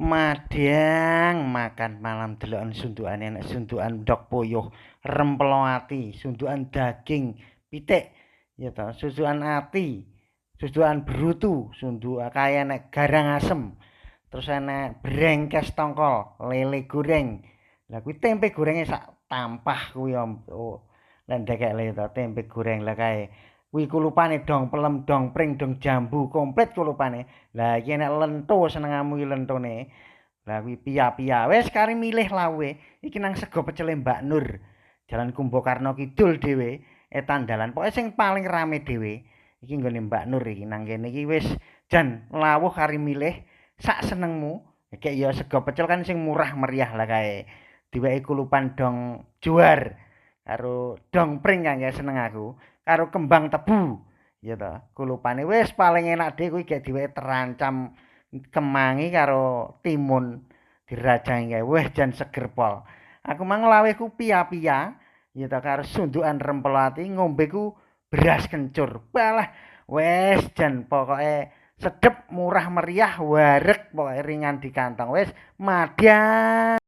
Madang makan malam deloken sundukane, enek sundukan ndok puyuh, rempelo ati, sundukan daging pitik ya to, sundukan ati, sundukan brutu, sundukan kaya enek garang asem. Terus enek brengkes tongkol, lele goreng. Lah kuwi tempe gorenge sak tampah kuwi, oh, lek ndekek le to tempe goreng lah kae. Kuwi kulupane dong pelem, dong pring, dong jambu, komplit kulupane. Lah iki enek lento, senengamu iki lentone. Lah kuwi piya-piya wis kari milih lawuhe. Iki nang sego pecele Mbak Nur. Jalan Kumbokarno Kidul dhewe, etan dalan. Pokoke sing paling rame dhewe iki nggone Mbak Nur iki. Nang kene iki wis jan lawuh kari milih sak senengmu. Kayak ya sego pecel kan sing murah meriah lah kae. Diweki kulupan dong juar karo dong pring kan ya seneng aku. Karo kembang tebu ya to. Kulupane wis paling enak dhewe kuwi, gek diweki terancam kemangi karo timun dirajangi kae. Wah, jan seger pol. Aku mang lawuhku piya-piya ya to karo sundukan rempel ati, ngombe ku beras kencur. Balah, wis jan pokoke sedep, murah meriah, wareg, pokoke ringan di kantong. Wis madang.